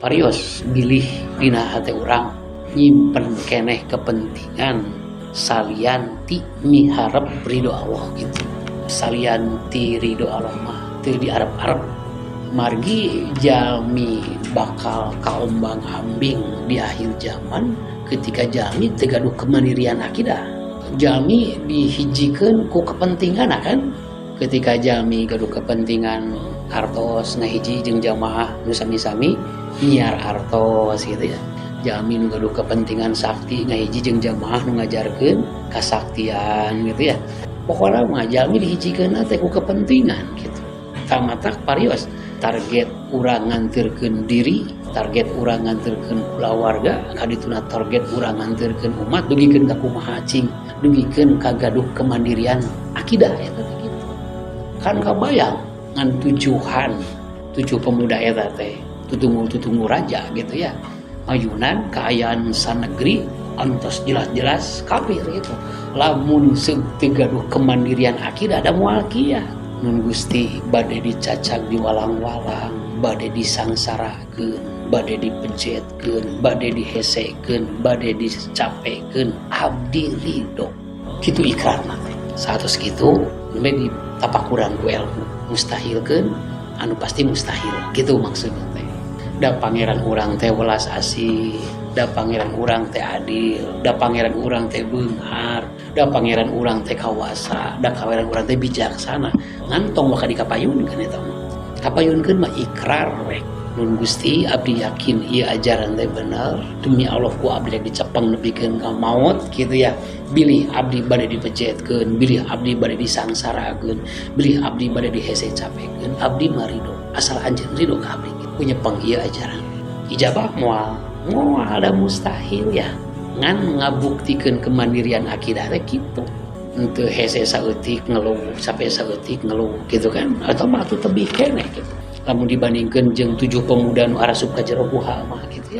Parios bilih dina hate urang nyimpen keneh kepentingan salian ti miharep ridho Allah gitu. Salian ti ridho Allah mah teu diarep-arep, margi jalmi bakal kaombang-ambing di akhir zaman ketika jalmi teu gaduh kemandirian akidah. Jalmi dihijikeun ku kepentingan kan, ketika jalmi gaduh kepentingan artos ngahiji jeung jamaah nu sami-sami nyiar artos gitu ya. Jalmi nu gaduh kepentingan sakti ngahiji jeung jamaah nu ngajarkeun kasaktian gitu ya. Pokoknya mah jalmi dihijikeun teh ku kepentingan gitu. Tamatak parios target urang nganterkeun diri, target urang nganterkeun kulawarga, kadituna target urang nganterkeun umat dugikeun ka kumaha cing, dugikeun ka gaduh kemandirian akidah eta teh gitu. Kan kabayang ngan tujuhan tujuh pemuda eta teh tutunggu-tutunggu raja gitu ya. Ayunan kaayaan sanegeri antos jelas-jelas kafir gitu. Lamun teu gaduh kemandirian akidah da moal kiat. Nun Gusti bade dicacag di walang-walang, bade disangsarakeun, bade dipejetkeun, bade dihesekeun, bade dicapekeun, abdi ridho. Kitu ikrarna teh. Saatos kitu nembe ditapakuran ku ilmu, mustahilkeun anu pasti mustahil gitu maksudna teh. Da pangeran urang teh welas asih, da pangeran urang teh adil, da pangeran urang teh beunghar, da pangeran urang teh kawasa, da pangeran urang teh bijaksana. Ngan tong waka dikapayunkeun eta mah. Kapayunkeun mah ikrar we. Nun Gusti abdi yakin ieu ajaran teh bener, demi Allah ku abdi rek dicepeng nepikeun ka maot gitu ya. Bilih abdi bade dipejetkeun, bilih abdi bade disangsarakeun, bilih abdi bade dihese capekeun, abdi mah ridho. Asal anjeun ridho ka abdi. Ku nyepeng ieu ajaran. Ijabah moal, moal ada mustahil ya. Ngan ngabuktikeun kemandirian akidah teh kitu. Henteu hese saeutik ngeluh, sampai saeutik ngeluh gitu kan. Atau mah atuh tebih keneh gitu. Lamun dibandingkeun jeung 7 pemuda nu arasup ka jero guha mah gitu ya.